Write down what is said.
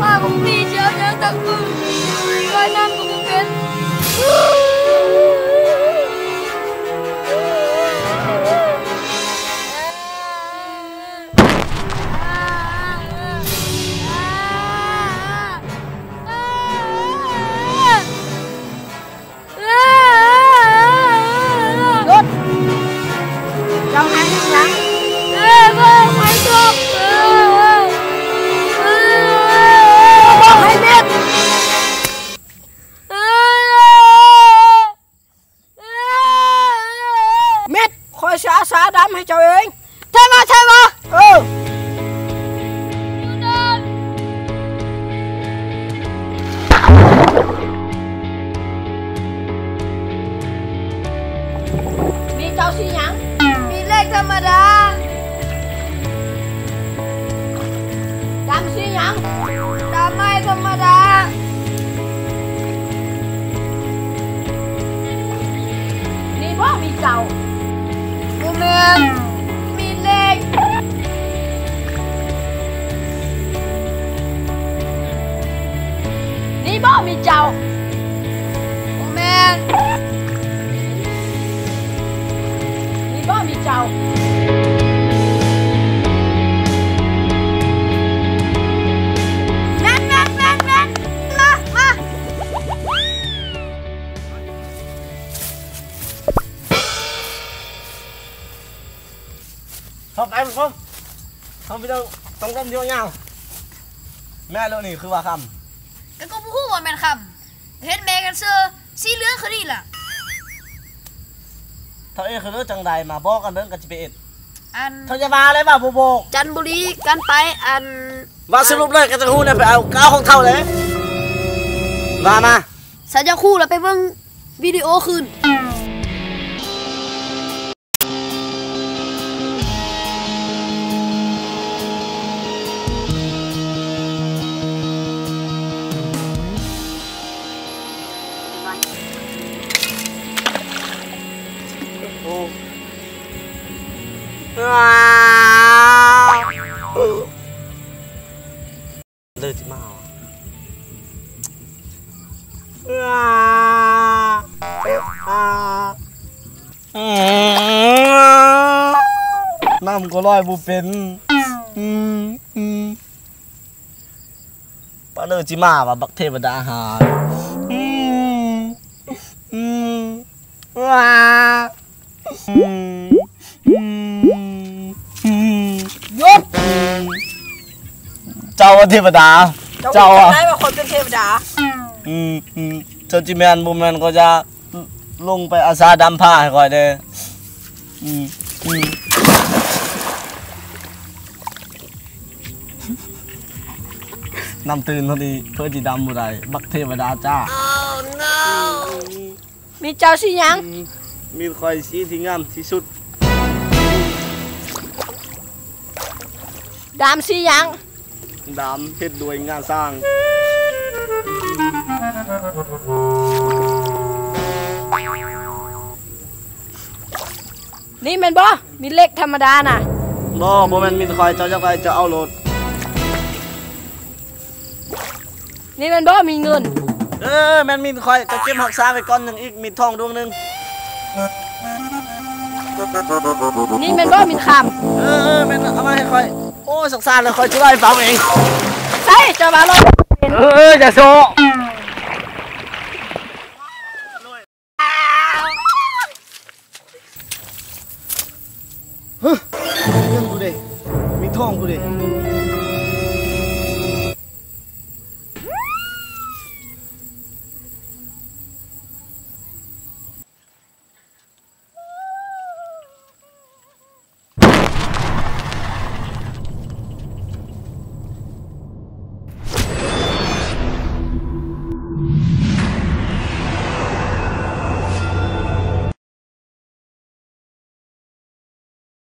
ປ້າບໍ່ມີເຈົ້າຫຍັງທັງມື້ ວ່າຍນ້ຳກໍບໍ່ເປັນ. ຢຸດ! ເຈົ້າໄຫ້ຫຍັງ? ເອີ ບອກໃຫ້ຈົບ ເອີ ບອກໃຫ້ເມັດ ເອີ ເມັດ ຂ້ອຍຊິອາສາດຳໃຫ້ເຈົ້າເອງ. ແທ້ບໍ່? ແທ້ບໍ່? ເອີ. ມີເຈົ້າສີຫຍັງ? ມີເຫຼັກທຳມະດາ. ດຳສີຫຍັງ? ດຳໄມ້ທຳມະດາ. ນີ້ບໍ່ມີເຈົ້າ? ບໍ່ແມ່ນ ມີເຫຼັກ. ນີ້ບໍ່ມີເຈົ້າ? ບໍ່ແມ່ນ ນີ້ບໍ່ມີເຈົ້າ? ແມ່ນ ແມ່ນ ແມ່ນ ແມ່ນ ມາ ມາ. ເຂົ້າໄປມັນຄົມ ເຮົາໄປເບິ່ງ ຕ້ອງລົມຍາວໆ. ແມ່ນໂລດນີ້ຄືວ່າຄ່ຳ ກໍ ກໍບໍ່ຮູ້ວ່າແມ່ນຄ່ຳ ເຫັນແມ່ກັນເຊື່ອ ສີເຫຼືອງຄືນີ້ລະ. ເທົ່າເອຄືເລີຈັ່ງໃດ ມາບອກກັນເບິ່ງ ກໍຊິໄປເອັດ ອັນ ເຈົ້າຢ່າວ່າເລີຍວ່າບໍ່ບອກ. ຈັນບູລີກັນໄປ ອັນ ວ່າສະຫຼຸບເລີຍກໍຈະຮູ້ແລ້ວ ໄປເອົາ ກໍເອົາຂອງເຖົ້າເດ້ ວ່າມາ. ສາວຢາຄູລະໄປເບິ່ງວິດີໂອຄືນ. ເດີຊິມາຫາ ນ້ຳກໍລອຍບໍ່ເປັນ. ປາເດີຊິມາວ່າບັກເທວະດາຫາ. ອືມ ອືມ ອືມ ອືມ ຢຸດ! ເຈົ້າວ່າເທວະດາ ເຈົ້າ ເຈົ້າວ່າ ໄດ້ວ່າຄົນເປັນເທວະດາ. ອືມ ອືມ ເຈົ້າຊິແມ່ນບໍ່ແມ່ນກໍຢ່າ ລົງໄປອາສາດຳຜ້າໃຫ້ຂ້ອຍແດ່. ອືມ ອືມ ນ້ຳຕື້ນເທົ່ານີ້ເພິ່ນຊິດຳບໍ່ໄດ້ ບັກເທວະດາຈ້າ. ມີເຈົ້າສີຫຍັງ? ມີຂ້ອຍສີທີ່ງາມທີ່ສຸດ. ດຳສີຫຍັງ? ດຳເຮັດດ້ວຍງາຊ້າງ. ນີ້ແມ່ນບໍ່? ມີເຫຼັກທຳມະດານະ. ບໍ່ ບໍ່ແມ່ນມີດຂ້ອຍ ເຈົ້າຢາກໄດ້ເຈົ້າເອົາໂລດ. ນີ້ແມ່ນບໍ່? ມີເງິນ. ເອີ ແມ່ນມີດຂ້ອຍ ເຈົ້າເກັບຮັກສາໄວ້ກ່ອນ. ຫຍັງອີກ? ມີດທອງດວງໜຶ່ງ. ນີ້ແມ່ນບໍ່? ມີດຄຳ. ເອີ ເອີ ແມ່ນ ເອົາມາໃຫ້ຂ້ອຍ. ໂອ້ຍ ສົງສານແລ້ວ ຂ້ອຍຊິໄດ້ເປົ່າເອງ. ໃສ່ ເຈົ້າວ່າໂລດ. ເອີ ຢ່າໂຊ. ຮະ ເງິນກູເດ ມີທອງກູເດ.